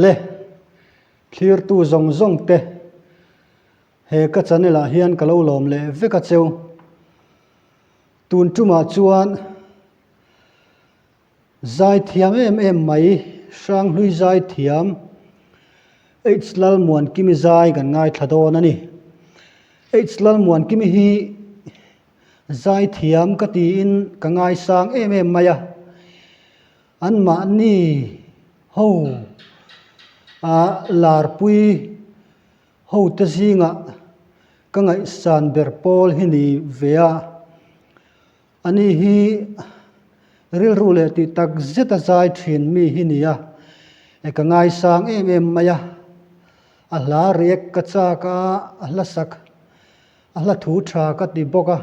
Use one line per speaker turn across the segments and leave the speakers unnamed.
Le thlirtu zawng zawng te he ka channel ah hian ka lo lawm leh vek a cheu. Tun tumah chuan Zaithiam em em mai, Hranghlui zaithiam H Lalmuankimi zai kan ngaithla dawn a ni. H Lalmuankimi hi zaithiam ka tiin ka ngaisang em em mai a, anmahni ho ah larpui ho te zingah ka ngaihsan ber pawl hi ni ve a. Ani hi rilru leh tih tak zet a zai thin mi hi nia, e ka ngaisang em em mai a, a hla riak ka chak a, a hla sak, a hla thu tha ka ti bawk a,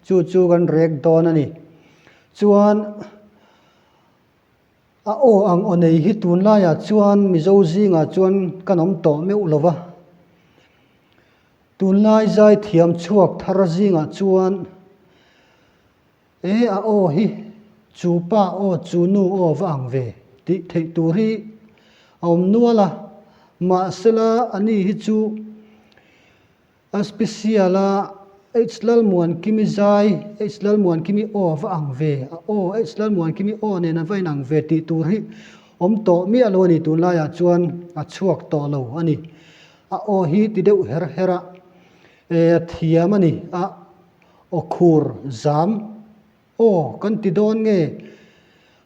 chu chu kan riak dawn a ni. Chuan a aw ang aw nei hi tunlaiah chuan Mizo zingah chuan kan awm tawh meuh lo va, Tunlai zaithiam chhuak thar zingah chuan e a aw hi chu pa aw chu nu aw va ang ve tih theih tur hi a awm nual a, mahsela ani hi chu a special a H Lalmuankimi zai H Lalmuankimi aw va ang ve a aw H Lalmuankimi aw nen a va inang ve tih tur hi awm tawh miah lo a ni tunlaiah chuan a chhuak tawh lo a ni. A aw hi ti deuh her her a, e a thiam a ni, a aw khur zam aw kan ti dawn nge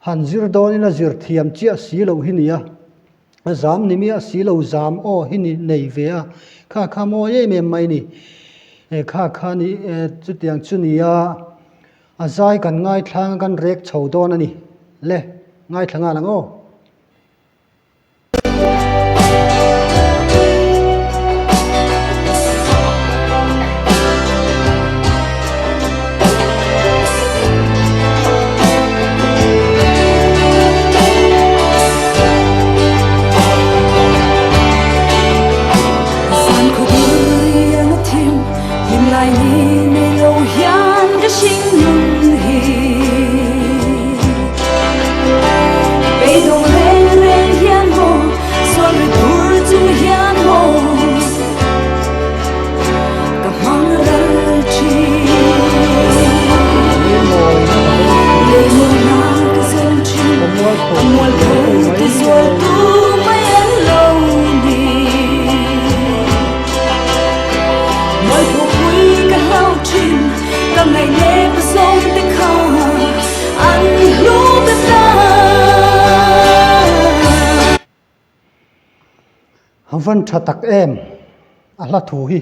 han zir dawnin a zir thiam chiah si loh hi nia, a zam ni miah si lo zam aw hi ni nei ve a, kha kha mawi em em mai ni, e kha kha ni e chutiang chu nia a zai kan ngaithlang a kan rek chho dawn a ni le ngaithla nghal ang aw. Van tha tak em a hla thu hi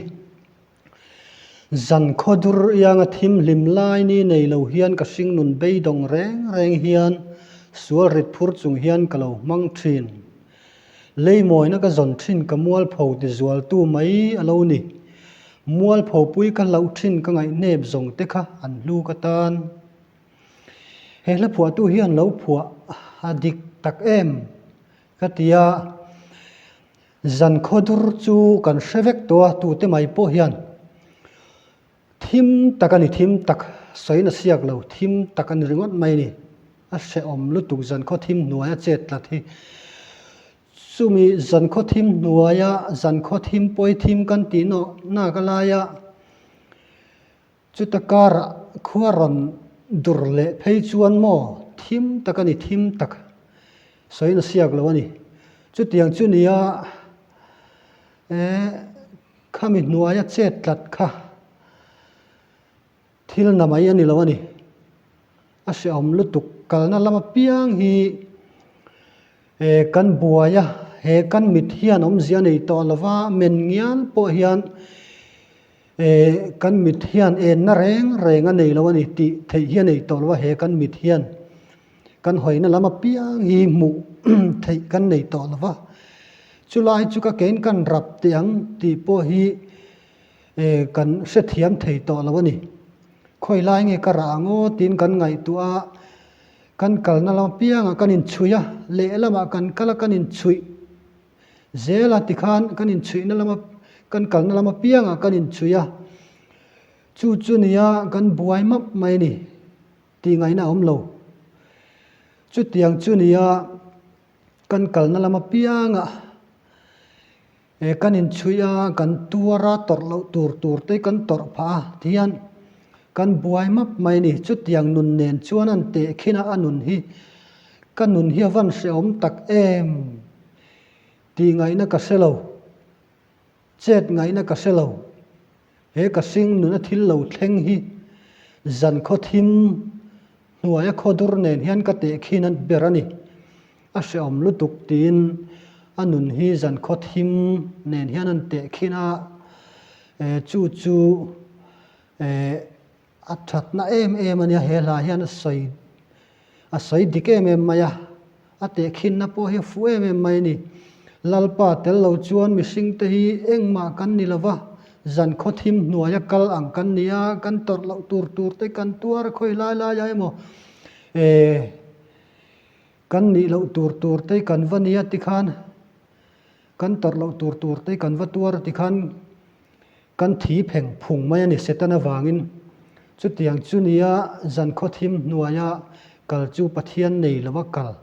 zan khaw dur ianga thim hlim lai ni nei lo hian ka hring nun beidawng reng reng hian sual rit phur chung hian ka lo hmang thin. Leimawina ka zawn thin ka mualpho ti zualtu mai a lo ni. Mualpho pui ka hlauh thin ka ngaihnep zawng te kha an hlu ka tan. He hla phuahtu hian lo phuah a dik tak em ka ti a, zan khawdur chu kan hre vek tawh a tute mai pawh hian thim tak a ni thim tak sawiin a siak lo thim tak a ni ringawt mai a ni. A hrehawm lutuk zankhaw thim hnuaia chet tlat hi. Chumi zankhaw thim hnuaia zankhaw thim pawi thim kan tih nawh nak a laia chuta karah khua rawn dur leh phei chuan maw thim tak a ni thim tak sawiin a siak lo a ni. Chutiang chu nia eh khami hnuaia chet tlat kha Thil na mai a ni lo a ni. A hrehawm lutuk kalna lam apiang hi kan buai a, he kan mit hian awmzia nei tawh lova men ngial pawh hian kan mit hian enna reng reng a nei lo a ni tih theih hi a nei tawh lo a, he kan mit hian kan hawina lam apiang hi hmuh theih kan nei tawh lova. Chulai chu ka kein kan rap teh ang tih pawh hi E, kan hrethiam thei tawh lo a ni. Khawi lai nge ka rah ang aw tiin kan ngaihtuah a, kan kalna lam apiangah kan inchhuih a, lehlamah kan kal a kan inchhuih zel a tikhan kan inchhuihna lama kan kalna lam apiangah kan inchhuih a, chu chu nia kan buai map mai a ni tih ngaihna a awm lo. Chutiang chu nia kan kalna lam apiangah. Kan inchhuih a, kan tuar a, tawrh loh tur tur te kan tawrh phah a tihian kan buai map mai a ni. Chutiang nun nen chuan an tehkhin a, a nun hi ka nun hi a van hrehawm tak em tih ngaihna ka hre lo. Chet ngaihna ka hre lo. He ka hring nuna thil lo thleng hi zan khaw thim hnuaia khaw dur nen hian ka tehkhin a ber a ni. A hrehawm lutuk tiin a nun hi zan khaw thim nen hian an tehkhin a, chu chu A thatna em em a nia, he hla hian a sawi a sawi dik em em mai a, a tehkhinna pawh hi a fuh em em mai a ni. Lalpa tel lo chuan mihring te hi engmah kan ni lo va, zan khaw thim hnuaia kal ang kan ni a, kan tawrh loh tur tur te kan tuar a khawi lai lai ah emaw eh kan nih loh tur tur te kan va nia tikhan kan tawrh loh tur tur te kan va tuar a tikhan Kan thi pheng phung mai a ni Satan avangin. Chutiang chu nia zan khawthim hnuaia kal chu Pathian nei lova kal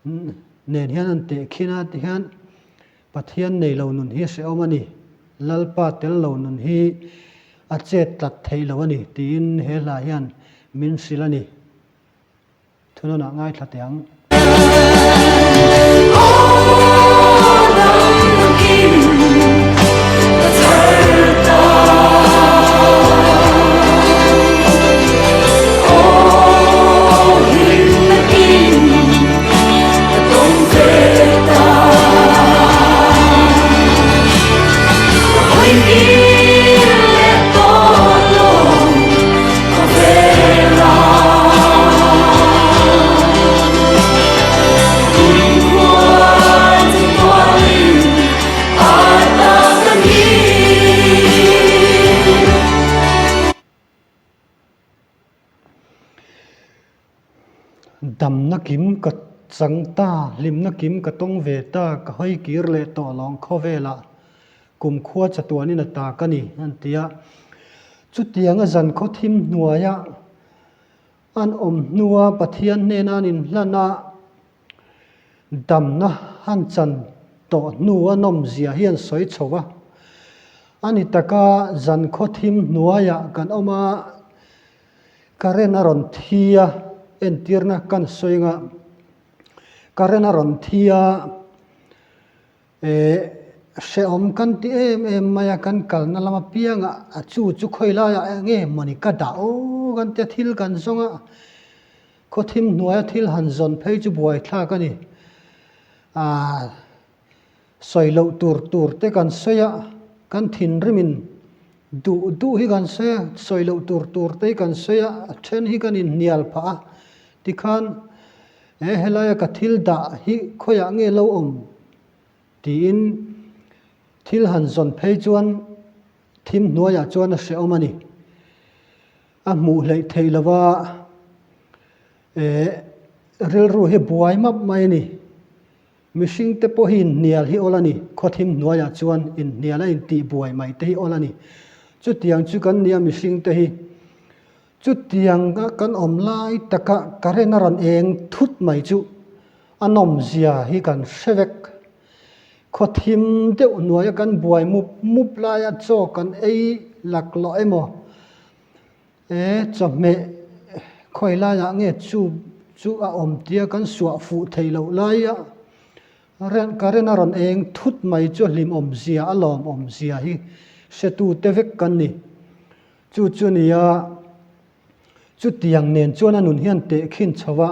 nen hian an tehkhin a tihian Pathian nei lo nun hi hrehawm a ni, Lalpa tel lo nun hi a chet tlat theih lo a ni tiin he hla hian min hrilh a ni. Thunawnah ngaithla teh ang. Damna kim ka chang ta, hlimna kim ka tawng ve ta, ka hawi kir leh tawh lawng khawvelah kumkhua chatuanin a ta ka ni, an ti a. Chutianga zankhaw thim hnuaia An awm hnua Pathian hnena an inhlan a, damna han chan tawh hnu a nawmzia hi an sawi chho a. A ni taka zan khaw thim hnuaiah kan awm a, current a rawn thi a, entirna kan sawi anga current a rawn thi a, Eh, hrehawm kan ti em em mai a, kan kalna lam apiangah a chu chu khawi laiah eng nge mawni ka dah aw kan tia thil kan zawng a, khaw thim hnuaia thil han zawn phei chu buaithlak a ni. Ah, sawi loh tur tur te kan sawi a, kan thinrimin duh duh hi kan sawi a, sawi loh tur tur te hi kan sawi a, a then hi kan inhnial phah a, tikhan He helaia ka thil dah hi khawiah nge lo awm? tiin thil han zawn phei chuan thim hnuaiah chuan a hrehawm a ni. A hmuh hleih theih lova eh rilru hi buai map mai a ni. Mihring te pawh hi inhnial hi awl a ni. Khaw thim hnuaiah chuan inhnial a intih buai mai te hi awl a ni. Chutiang chu kan nia mihring te hi. Chutiang a kan awm lai taka current a rawn eng thut mai chu a nawmzia hi kan hre vek. Khaw thim deuh hnuaia kan buai mup mup laia chaw kan ei laklawh emaw e chawhmeh khawi laiah nge chu chu a awm tia kan suah fuh theih loh laia current a rawn eng thut mai chu a hlimawmzia a lawmawmzia hi hretute vek kan ni. Chu chu nia, chutiang nen chuan a nun hian tehkhin chho a.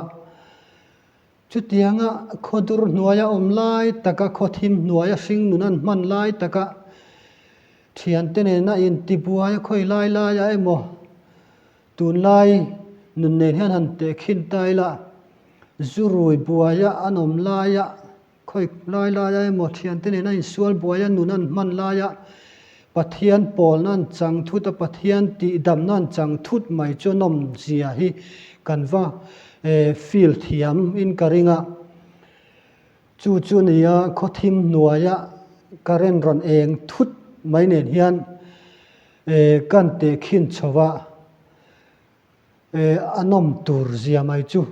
Chutianga khawdur hnuaia awm lai taka khaw thim hnuaia hring nun an hman lai taka thiante nena intibuai a khawi lai laia emaw tunlai nun nen hian han tehkhin ta ila, zu rui buaia an awm laia Khawi lai laia emaw thiante nena insual buaia nun an hman laia Pathian pawlna an chang thut a, Pathian tihdamna an chang thut mai chu nawmzia hi kan va feel thiam in ka ring a. Chu chu nia khaw thim hnuaia current rawn eng thut mai nen hian kan tehkhin chho va, a nawm tur zia mai chu.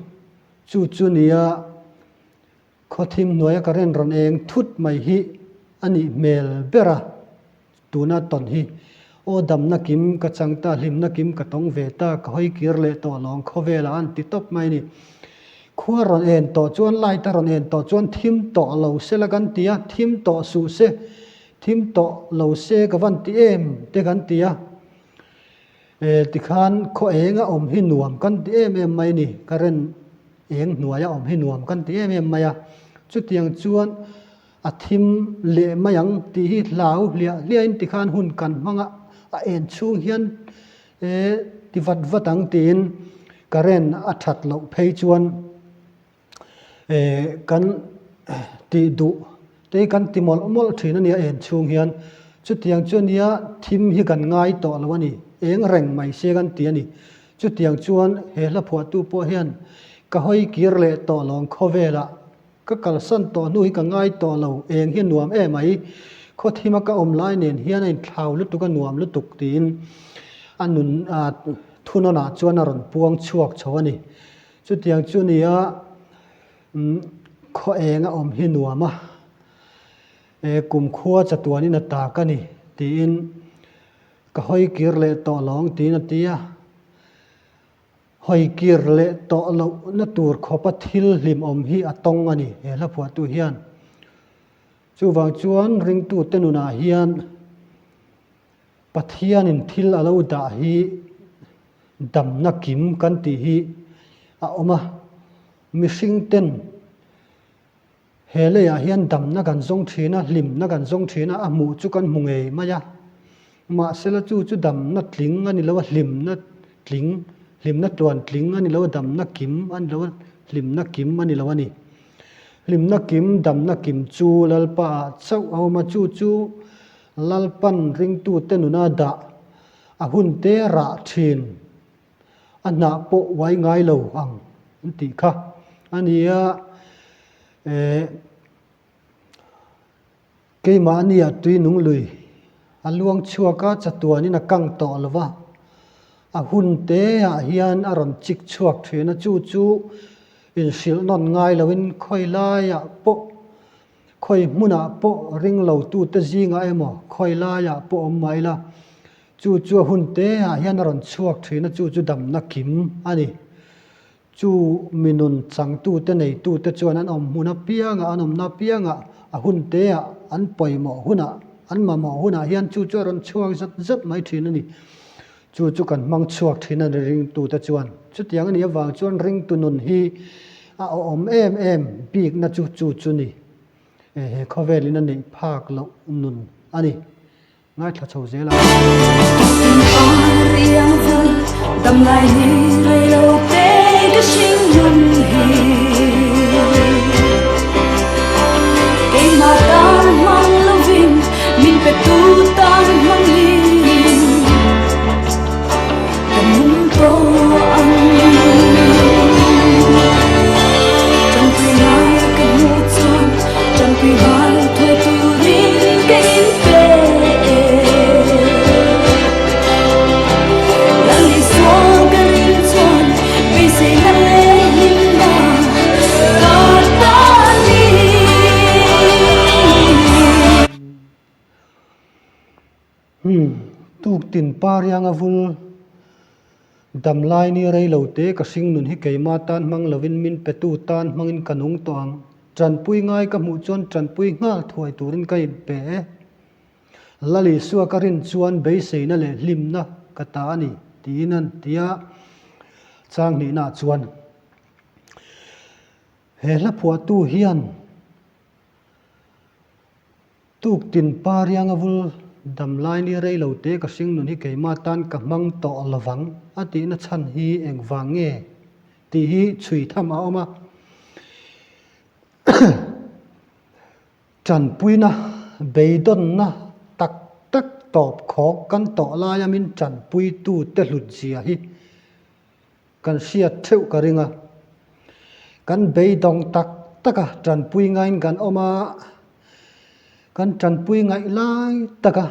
Chu chu nia Khaw thim hnuaia current rawn eng thut mai hi a nih hmel ber a, tuna tawn hi. Aw damna kim ka chang ta, hlimna kim ka tawng ve ta, ka hawi kir leh tawh lawng khawvelah an ti tawp mai a ni. Khua rawn en tawh chuan, light a rawn en tawh chuan thim tawh lo se la kan ti a, thim tawh suh se, thim tawh lo se ka van ti em te kan ti a. E tikhan khaw eng a awm hi nuam kan ti em em mai a ni, current eng hnuai a awm hi nuam kan ti em em mai a. Chutiang chuan a thim leh mai ang tih hi hlau hliah hliahin tikhan hun kan hmang a, a en chhung hian e ti vat vat ang tiin current a that loh phei chuan e kan tih duh te hi kan ti mawlh mawlh thin a nia en chhung hian. Chutiang chu ania thim hi kan ngai tawh lo a ni, eng reng mai se kan ti a ni. Chutiang chuan he hla phuahtu pawh hian ka hawi kir leh tawh lawng khawvelah Ka kalsan tawh hnu hi ka ngai tawh lo, eng hi a nuam em mai, khaw thima ka awm lai nen hian a inthlau lutuk a nuam lutuk tiin a nun thunawnah chuan a rawn puang chhuak chho a ni. Chutiang chu nia khaw eng a awm hi nuam a, kumkhua chatuanin a tak a ni tiin ka hawi kir leh tawh lawng tiin a ti a. Hawi kir leh tawh lohna tur khawpa thil hlimawm hi a tawng a ni, he hla phuahtu hian. Chuvang chuan ringtute nunah hian Pathianin thil a lo dah hi damna kim kan tih hi a awm a, mihringten He leiah hian damna kan zawng thin a, hlimna kan zawng thin a, a hmuh chu kan hmu ngei mai a. Mahsela chu chu damna tling a ni lo a, hlimna tling, hlimna tluan tling a ni lo a, damna kim a ni lo a, hlimna kim a ni lo a ni. Hlimna kim, damna kim chu Lalpa ah chauh a awm a, chu chu Lalpan ringtute nuna dah a hun te rah thin. A hnah pawh uai ngai lo ang an tih kha a ni a, eh keimahnia tui nung lui a luang chhuak a, chatuanin a kang tawh lo va, a hun te ah hian a rawn chik chhuak thin a, chu chu inhrilh nawn ngai loin khawi laiah pawh khawi hmunah pawh ring lo tute zingah emaw khawi laiah pawh awm mah ila Chu chu a hun te ah hian a rawn chhuak thin a, chu chu damna kim a ni. Chu mi nun changtute neitute chuan an awm hmun apiangah, an awmna apiangah a hun te ah, an pawimawh hunah, an mamawh hunah hian chu chu a rawn chhuak zat zat mai thin a ni. Chu chu kan hmang chhuak thin a ni ringtute chuan. Chutiang a nih avang chuan ringtu nun hi a awm em em bikna chu chu chu ni. He khawvelin a neih phak loh nun a ni. Ngaithla chho zel ang. Tuktin pa rianga vul damlai ni rei lo te ka hring nun hi keima tan hmang lovin min petu tan hmangin ka nung tawh ang. Tanpui ngai ka hmuh chuan tanpui nghal thuai turin ka inpe e. Lal Isua ka rin chuan beiseina leh hlimna ka ta a ni, tiin an ti a. Chang hnihnaah chuan he hla phuahtu hian tuktin pa rianga vul damlai ni rei lo te ka hring nun hi keimah tan ka hmang tawh lovang a tihna chhan hi engvang nge tih hi chhui tham a awm a. Tanpuina, beidawnna tak tak tawp khawk kan tawh laia min tanpuitute hlutzia hi kan hriat theuh ka ring a. Kan beidawng tak taka tanpui ngaiin kan awm a, kan tanpui ngaih lai taka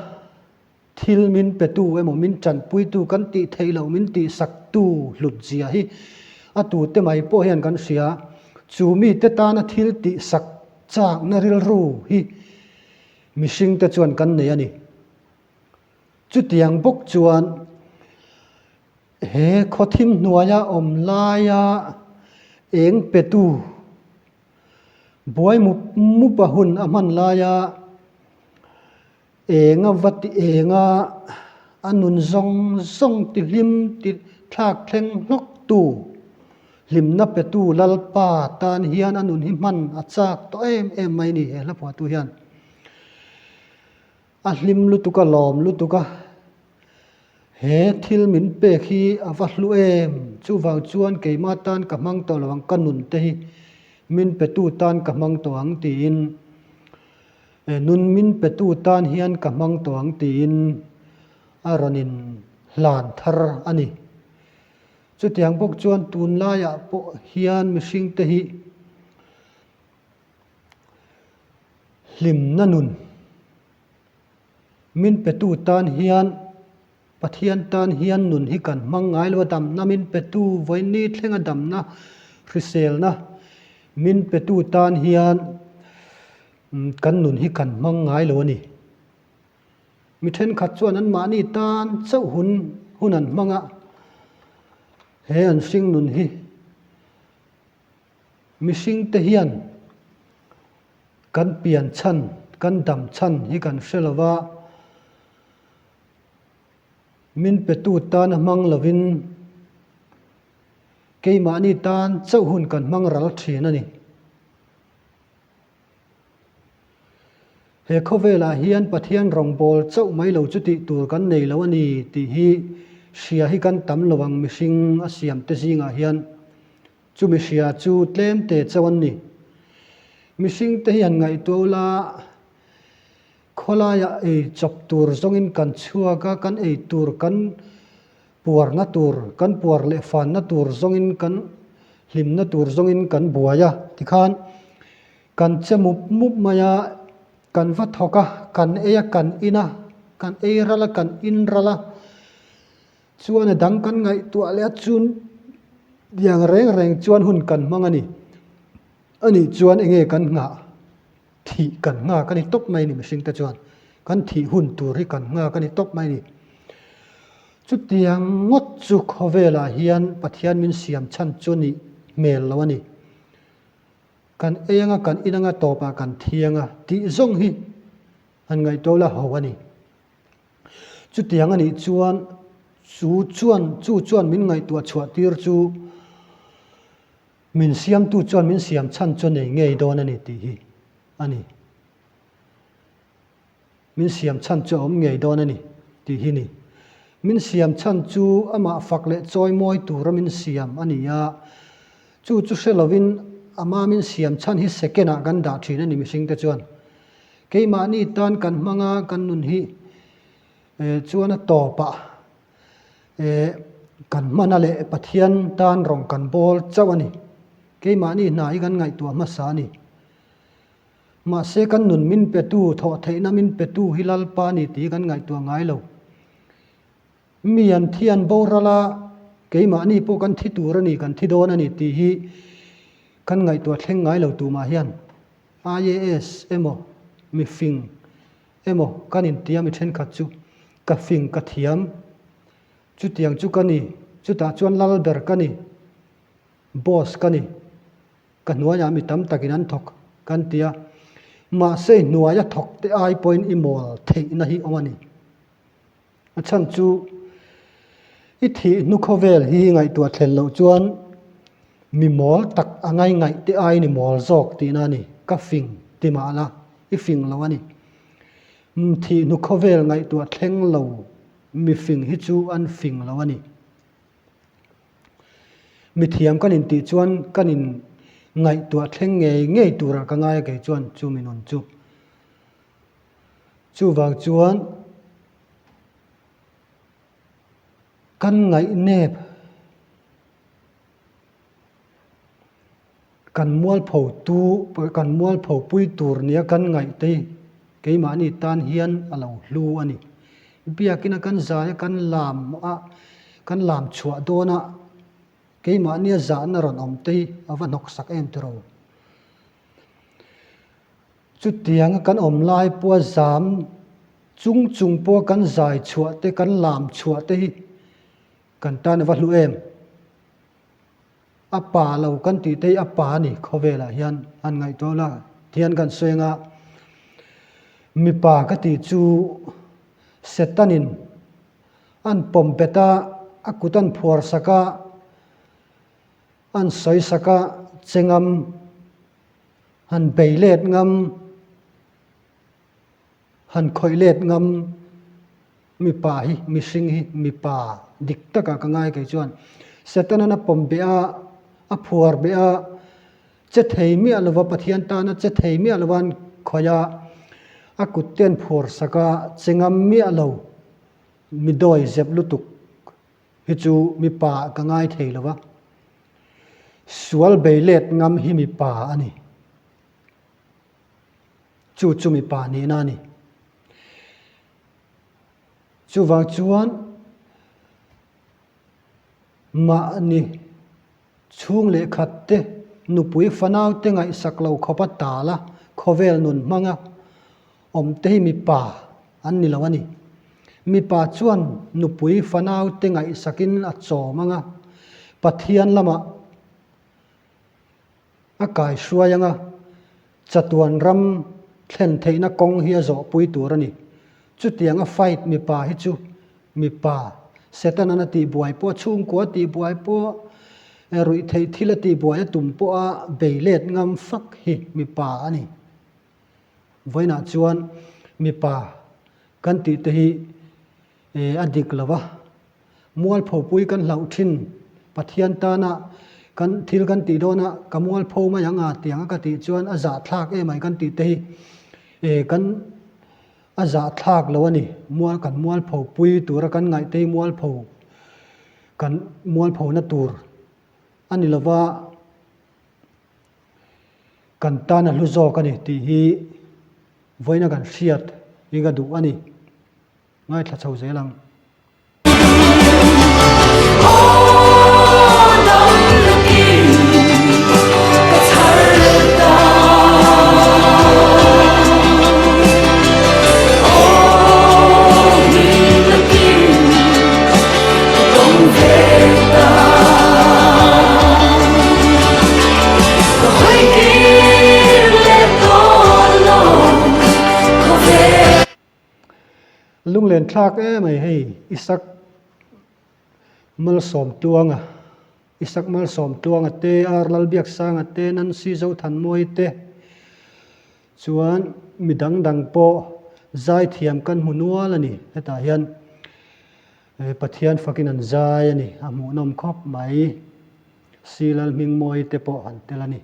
Thil min petu emaw min tanpuitu kan tih theih loh min tihsaktu hlutzia hi a tute mai pawh hian kan hria. Chu mite tana thil tihsak chakna rilru hi Mihringte chuan kan nei a ni. Chutiang bawk chuan he khawthim hnuaia awm laia eng petu buai mup mup a hun a hman laia Enga va ti enga a nun zawng zawng ti hlim ti thlak thleng hlawk tu, hlimna petu Lalpa tan hian a nun hi hman a chak tawh em em mai ni he hla phuahtu hian. A hlim lutuk a lawm lutuk a, he thil min pek hi a va hlu em, chuvang chuan keimah tan ka hmang tawh lo ang ka nun te hi min petu tan ka hmang tawh ang tiin Nun min petu tan hian ka hmang tawh ang tiin a rawn in hlan thar a ni. Chutiang bawk chuan tunlaiah pawh hian mihringte hi hlimna nun min petu tan hian Pathian tan hian nun hi kan hmang ngai lo a, damna min petu vawiin thlenga damna hriselna min petu tan hian kan nun hi kan hmang ngai lo a ni. Mi thenkhat chuan anmahni tan chauh hun hun an hmang a, he an hring nun hi mihringte hian kan pian chhan, kan dam chhan hi kan hre lo va. Min petu tan a hmang lovin keimahni tan chauh hun kan hmang ral thin a ni. He khawvelah hian Pathian rawngbâwl chauh mai lo chu tih tur kan nei lo a ni tih hi hria hi kan tam lo ang mihring a siamte zingah hian. Chumi hria chu tlemte chauh an ni. Mihringte hi han ngaihtuah ula, Khawlaiah ei chawp tur zawngin kan chhuak a, kan ei tur kan puarna tur, kan puar leh fanna tur zawngin kan hlimna tur zawngin kan buai a. Tikhan kan che mup mup mai a, kan va thawk a, kan ei a, kan in a, kan ei ral a, kan in ral a, chuan a dang kan ngaihtuah leh a chun tiang reng reng chuan hun kan hmang a ni. A nih chuan enge kan nghah? Thih kan nghak a ni tawp mai ni mihring te chuan kan thih hun tur hi kan nghak a ni tawp mai ni. Chutiang ngawt chu khawvelah hian Pathian min siam chhan chu nih hmel lo a ni. Kan ei anga kan in anga tawpah kan thi anga tih zawng hi han ngaihtuah la ho a ni. Chutiang a nih chuan chu chuan chu chuan min ngaihtuah chhuah tir chu Min siamtu chuan min siam chhan chu nei ngei dawn a ni tih hi a ni. Min siam chhan chu a awm ngei dawn a ni tih hi ni. Min siam chhan chu amah fak leh chawi mawi tura min siam a ni a, chu chu hre lovin ama min siam chhan hi second ah kan dah thin a ni mihringte chuan. Keimahni tan kan hmang a, kan nun hi chuan a tawpah Eh, kan hmana leh Pathian tan rawng kan bawl chauh a ni. Keimahni hna hi kan ngaihtuah hmasa a ni. Mahse kan nun min petu, thawh theihna min petu hi Lalpa a ni tih hi kan ngaihtuah ngai lo. Mi an thi an boral a, keimahni pawh kan thi tur a ni, kan thi dawn a ni tih hi kan ngaihtuah thleng ngai lo tumah hian. IAS emaw, mifing emaw kan intia mi thenkhat chu ka fing ka thiam, chutiang chu ka ni, chutah chuan lal ber ka ni, boss ka ni, ka hnuaiah mi tam takin an thawk kan ti a, mahse i hnuaia thawk te ai pawhin i mawl theihna hi awm a ni. A chhan chu i thih hnu khawvel hi ngaihtuah thlen loh chuan mi mawl tak a ngai ngaih te aiin i mawl zawk tihna a ni, ka fing ti mah la i fing lo a ni. Thih hnu khawvel ngaihtuah thleng lo mi fing hi chu an fing lo a ni. Mi thiam kan intih chuan kan in ngaihtuah thleng ngei ngei turah ka ngai a kei chuan chu mi nun chu. Chuvang chuan kan ngaihnep kan mualpho tu kan mualpho pui tur nia kan ngaihte hi keimahni tan hian a lo hlu a ni. Biakina kan zai a kan lam a kan lam chhuah dawn a keimahnia zahna rawn awm te hi a va hnawksak em tiraw. Chutianga kan awm lai pawha zam chung chung pawha kan zai chhuah te, kan lam chhuah te hi kan tan a va hlu em? A pa lo kan tih te hi a pa a ni khawvelah hian han ngaihtuah la thian kan sawi anga mipa ka tih chu Setanin an pawm bet a, a kut an phuar sak a, an sawi sak a, che ngam, han bei let ngam, han khawih let ngam mipa hi, mihring hi mipa dik takah ka ngai kei chuan. Setanan a pawm beh a, a phuar beh a, che thei miah lova Pathian tana che thei miah lova an khawih a, a kut te an phuar sak a, che ngam miah lo, mi dawi zep lutuk hi chu mipa ah ka ngai thei lo va, sual bei let ngam hi mipa a ni. Chu chu mipa nihna a ni. Chuvang chuan mahni chhung leh khat te, nupui fanau te ngaihsak lo khawpa tal a, khawvel nun hmanga awm te hi mipa an ni lo a ni. Mipa chuan nupui fanau te ngaihsakin a chawm ang a, Pathian lamah a kaihruai ang a, chatuan ram thlen theihna kawng hi a zawhpui tur a ni. Chutianga fight mipa hi chu mipa Setanan a tihbuai pawh, chhungkua a tihbuai pawh, ruihtheih thil a tihbuai a tum pawha bei let ngam fak hi mipa a ni. Vawiinah chuan mipa kan tih te hi a dik lo va, mualphopui kan hlauh thin, Pathian tana kan thil kan tih dawna ka mualpho mai ang a tiang a ka tih chuan a zahthlak em ai kan tih te hi kan a zahthlak lo a ni. Mual kan mualphopui tura kan ngaih te hi mualpho kan mualphona tur a ni lo va. Kan tan a hlu zawk a ni tih hi vawiina kan hriat hi ka duh a ni. Ngaithla chho zel ang. Lunglen thlak em ai hei Isak Malsawmtluanga Isak Malsawmtluanga te Ar Lalbiaksanga te Nancy Zothanmawii te Chuan mi dang dang pawh zaithiam kan hmu nual a ni. Hetah hian Pathian fakin an zai a ni. A hmuhnawm khawp mai. Silal Hmingmawi te pawh an tel a ni.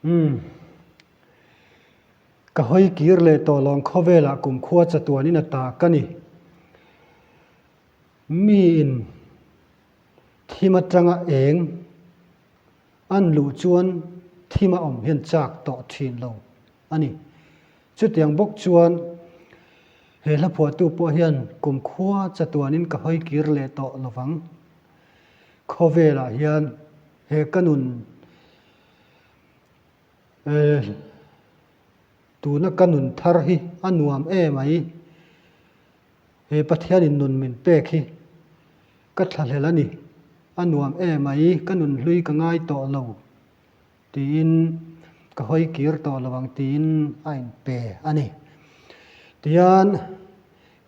Umm. Ka hawi kir leh tawh lawng khawvelah kumkhua chatuanin a ta ka ni. Miin thim atanga eng an luh chuan thim a awm hian chak tawh thin lo a ni. Chutiang bawk chuan he hla phuahtu pawh hian kumkhua chatuanin ka hawi kir leh tawh lovang. Khawvelah hian he ka nun tuna ka nun thar hi a nuam em ai. He Pathianin nun min pek hi ka thlahlel a ni, a nuam em mai, ka nun hlui ka ngai tawh lo tiin Ka hawi kir tawh lo ang tiin a inpe a ni. Tihian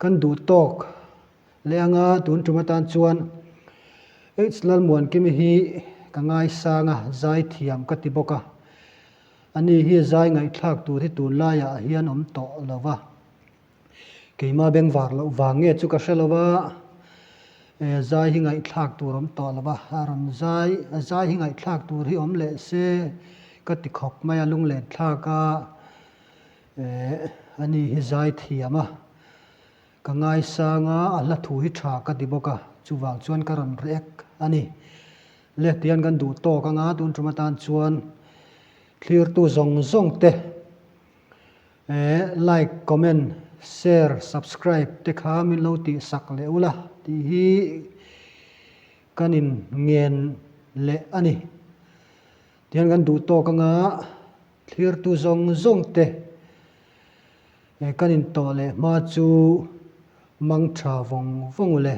kan duh tawk leh anga tun tum atan chuan H Lalmuankimi hi ka ngaisang a, zai thiam ka ti bawk a. Ani hi zai ngaihthlak tur hi tunlaiah hian awm tawh lo va. Keimah bengvar loh vang nge chu ka hre lo va, zai hi ngaihthlak tur awm tawh lo va, a rawn zai, a zai hi ngaihthlak tur hi awm leh se ka ti khawp mai a, lunglen thlak a, a ni hi zai thiam a, ka ngaisang a, a hla thu hi tha ka ti bawk a, chuvang chuan ka rawn react a ni. Le tihian kan duh tawk anga tun tum atan chuan thlirtu zawng zawng te Like, comment, share, subscribe te kha min lo tih sak leh ula tih hi kan in ngen leh a ni. Tihian kan duh tawk anga thlirtu zawng zawng te kan in tawh leh hma chu mang tha vawng vawng ule.